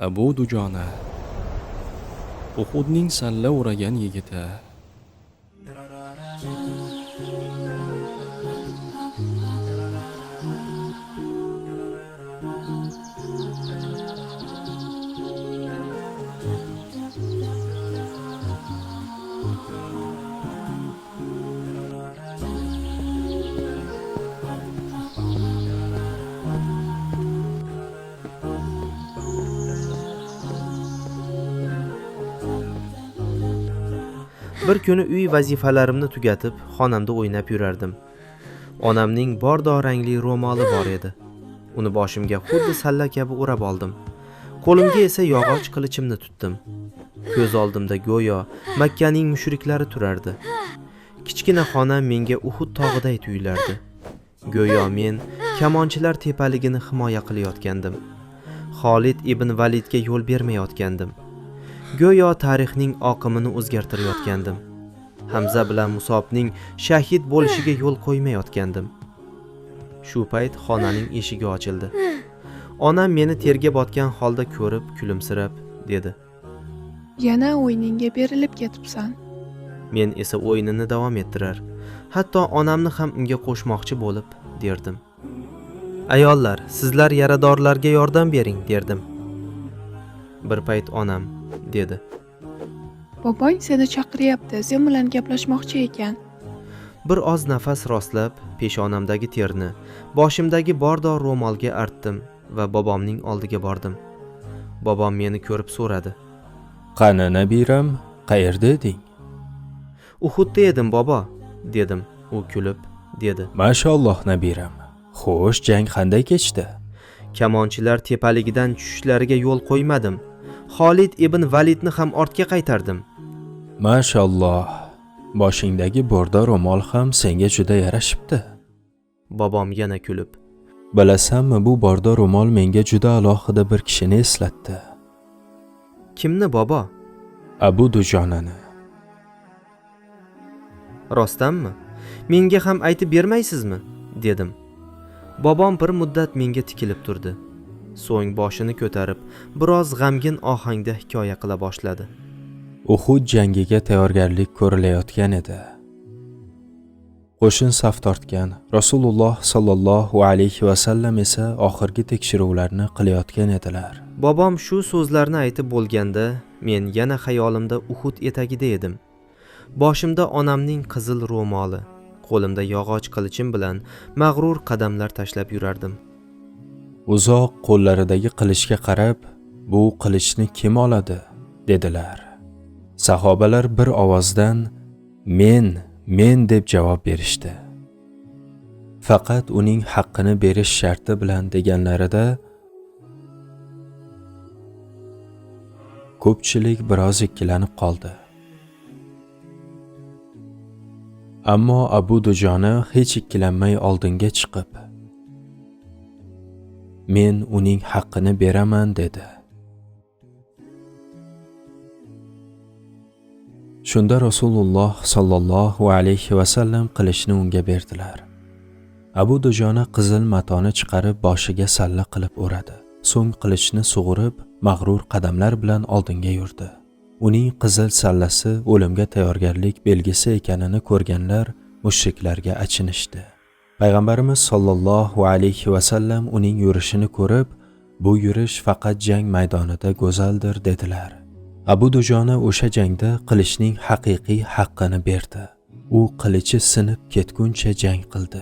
Abu Dujona. Uhudning salla o'ragan yigiti. Bir kuni uy vazifalarimni tugatib, xonamda o'ynab yurardim. Onamning bordo rangli ro'moli bor edi. Uni boshimga xuddi salla kabi o'rab oldim. Qo'limga esa yog'och qilichimni tutdim. Ko'z oldimda go'yo Makkaning mushriklari turardi. Kichkina xona menga Uhud tog'iday tuyulardi. Go'yo men kamonchilar tepaligini himoya qilayotgandim. Xolid ibn Validga yo'l bermayotgandim. Go'yo tarixning oqimini o'zgartirayotgandim. Hamza bilan Musobning shahid bo'lishiga yo'l qo'ymayotgandim. Shu payt xonaning eshigi ochildi. Onam meni terga botgan holda ko'rib kulimsirab dedi: "Yana o'yiningga berilib ketibsan." Men esa o'yinini davom ettirar, hatto onamni ham unga qo'shmoqchi bo'lib derdim. "Ayollar, sizlar yaradorlarga yordam bering" derdim. Bir payt onam dedi: "Bobong seni chaqiryapti, sen bilan gaplashmoqchi ekan." Bir oz nafas rostlab, peshonamdagi terni boshimdagi bordo ro'molga artdim va bobomning oldiga bordim. Bobom meni ko'rib so'radi: "Qani nabiram, qayerda eding?" "Uhudda edim bobo" dedim. U kulib dedi: "Mashalloh nabiram. Xo'sh, jang qanday kechdi?" "Kamonchilar tepaligidan tushishlariga yo'l qo'ymadim. Xolid ibn Validni ham ortga qaytardim." "Mashalloh, boshingdagi bordo ro'mol ham senga juda yarashibdi." Bobom yana kulib: "Bilasanmi, bu bordo ro'mol menga juda alohida bir kishini eslatdi." "Kimni bobo?" "Abu Dujonani." "Rostdanmi? Menga ham aytib bermaysizmi?" dedim. Bobom bir muddat menga tikilib turdi. So'ng boshini ko'tarib, biroz g'amgin ohangda hikoya qila boshladi. Uhud jangiga tayyorgarlik ko'rilayotgan edi. Qo'shin saf tortgan, Rasululloh sallallohu alayhi va sallam esa oxirgi tekshiruvlarni qilayotgan edilar. Bobom shu so'zlarni aytib bo'lganda, men yana xayolimda Uhud etagida edim. Boshimda onamning qizil ro'moli, qo'limda yog'och qilichim bilan mag'rur qadamlar tashlab yurardim. Uzoq qo'llaridagi qilichga qarab, "Bu qilichni kim oladi?" dedilar. Sahobalar bir ovozdan "Men, men" deb javob berishdi. Faqat uning haqqini berish sharti bilan deganlarida ko'pchilik biroz ikkilanib qoldi. Ammo Abu Dujona hech ikkilanmay oldinga chiqib, "Men uning haqqini beraman" dedi. Shunda Rasululloh sallallohu alayhi va sallam qilichni unga berdilar. Abu Dujona qizil matoni chiqarib boshiga salla qilib o'radi. So'ng qilichni sug'urib, mag'rur qadamlar bilan oldinga yurdi. Uning qizil sallasi o'limga tayyorgarlik belgisi ekanini ko'rganlar mushriklarga achinishdi. Payg'ambarimiz sollallohu alayhi va sallam uning yurishini ko'rib, "Bu yurish faqat jang maydonida go'zaldir" dedilar. Abu Dujona o'sha jangda qilichning haqiqiy haqqini berdi. U qilichi sinib ketguncha jang qildi.